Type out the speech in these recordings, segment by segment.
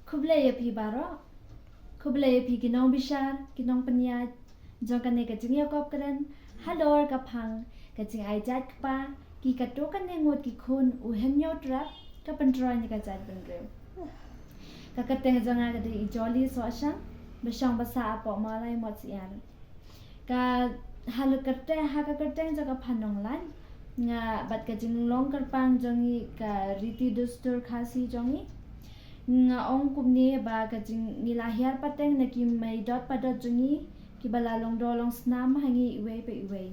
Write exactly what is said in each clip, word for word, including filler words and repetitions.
Khublei ïa phi baroh. Khublei ïa phi ki nongbishar, ki nongpynïaid jong kane ka jingïakop kren halor ka phang ka jingai jait kpa, ki katto katne ngut ki khun u Hynñiewtrep, ka pyntroiñ ïa ka jaitbynriew. Ka kyrteng jong nga ka dei i Jolly Sohshang, ba shong ba sah hapoh Mawlai Motshiar. Ka ha ka kyrteng, ha ka kyrteng jong ka Phan Nonglait, nga bad ka jinglong kyrpang jong ngi, ka riti dustur Khasi jong ngi, nga ong kumne ba ka jing, ngi la hiar pateng na ki mei dot pa dot jong ngi, kiba la long dor long snam ha ngi iwei pa iwei.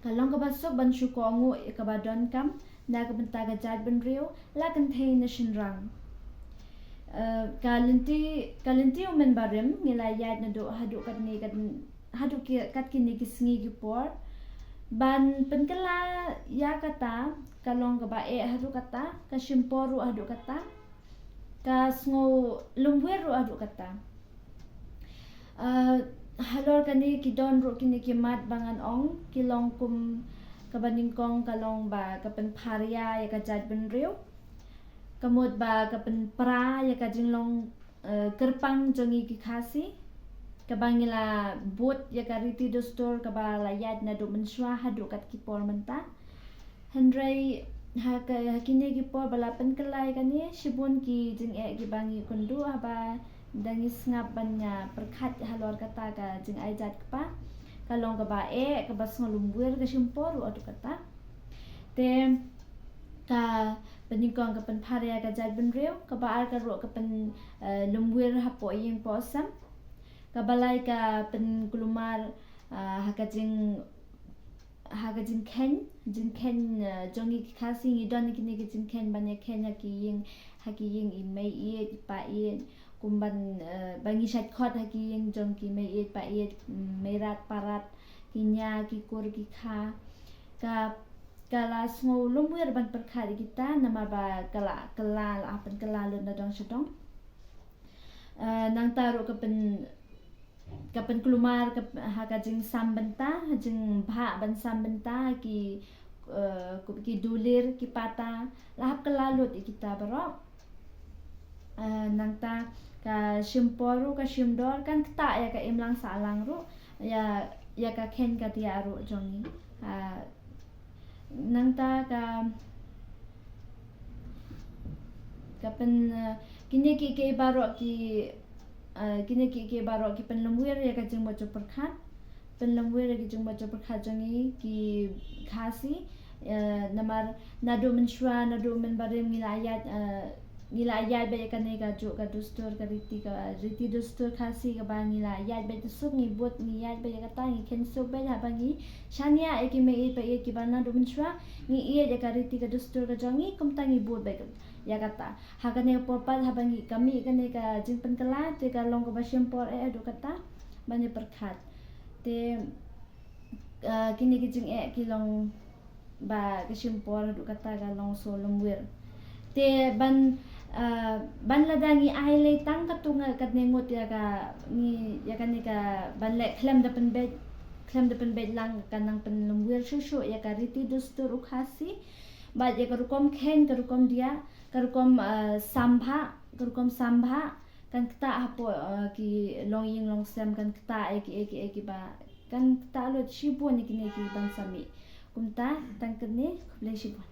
Ka long kaba suk ban shu kohnguh ïa kaba donkam na ka bynta ka jaitbynriew, la kynthei ne shynrang. Eh, ka lynti, ka lynti u mynbarim ngi la ïaid naduh haduh katne kat, haduh ki, kat kine ki sngi ki por. Ban pynkylla ïa kata, ka long kaba eh haduh katta, ka shim por ruh haduh katta, ka sngew lymwir ruh haduh katta. Eh, halor kane ki don ruh kine ki mat ba ngan ong, ki long kum kaba nyngkong ka long ba ka pynpharia ïa ka jaitbynriew. Ka mut ba ka pynpra ïa ka jinglong, eh, kyrpang jong ngi ki Khasi, kaba ngi la bud ïa ka riti dustur kaba la ïaid naduh mynshuwa haduh kat ki por mynta. Hynrei ha ka, ha kine ki por ba la pynkylla ïa kane, shibun ki jingeh kiba ngi kynduh haba da ngi sngap ban ïa pyrkhat halor kata ka jingai jait kpa. Ka long kaba eh, kaba sngew lymwir, ka shim por ruh haduh katta. Te ka pynnyngkong ka pynpharia ka jaitbynriew, kaba ar ka ruh ka pyn, eh, lymwir hapoh ïing poh sem. Kaba lai ka pynkulmar, eh, ha ka jing, ha ka jingkheiñ, jingkheiñ, eh, jong ngi ki Khasi, ngi don kine ki jingkheiñ ban ïa kheiñ ha ki ïing, ha ki ïing i mei ïeit, i pa ïeit, kum ban, eh, ba ngi shait khot ha ki ïing jong ki mei ïeit, pa ïeit, mm, mei rat, pa rat, ki nia, ki kur, ki kha. Ka, ka la sngew lymwir ban pyrkhat ïa kita, namar ba ka la, ka la, la pynkylla lut na dong sha dong. Eh, nangta ruh ka pyn, ka pynkulmar ka, ha ka jingsam bynta, ha jingbhah ban sam bynta, ki, eh, ki dulir, ki pata, la hap kylla lut ïa kita baroh. Eh, nangta ka shim por ruh, ka shim dor, kan ktah ïa ka imlang sahlang ruh, ïa, ïa ka kheiñ ka tiah ruh jong ngi. Ah, nangta ka, ka pyn, eh, kine ki, ki baroh ki, eh, kine ki, ki baroh ki pynlymwir ïa ka jingmut jingpyrkhat. Pynlymwir ïa ka jingmut jingpyrkhat jong ngi ki Khasi, eh, namar naduh mynshuwa, naduh mynbarim ngi la ïaid, eh, ngi la ïaid beit ïa kane ka juh ka dustur, ka riti, ka riti dustur Khasi kaba ngi la ïaid beit suk, ngi bud, ngi ïaid beit ïa kata, ngi kheiñ suk beit haba ngi shaniah ïa ki mei ïeit pa ïeit kiba naduh mynshuwa ngi ïeit ïa ka riti ka dustur ka jong ngi, kumta ngi bud beit ïa kata. Ha kane ka por pat haba ngi kynmaw kane ka jingpynkylla, te ka long kaba shim por eh haduh katta ban ïa pyrkhat. Te, eh, kine ki jingeh ki long ba ka shim por haduh katta, ka long sngew lymwir. Te ban, eh, ban lada ngi ai lei tang katto katne ngut ïa ka, ngi, ïa kane ka ban leh khlem da pynbeit, khlem da pynbeit lang, ka nang pynlymwir shuh shuh ïa ka riti dustur u Khasi. Bad ïa ka rukom kheiñ, ka rukom diah, ka rukom, eh, sambha, ka rukom sambha, kan ktah hapoh, eh, ki longïing longsem, kan ktah ïa ki, ïa ki, ïa kiba, kan ktah lut shibun ïa kine ki ban sa mih. Kumta tang katne, khublei shibun.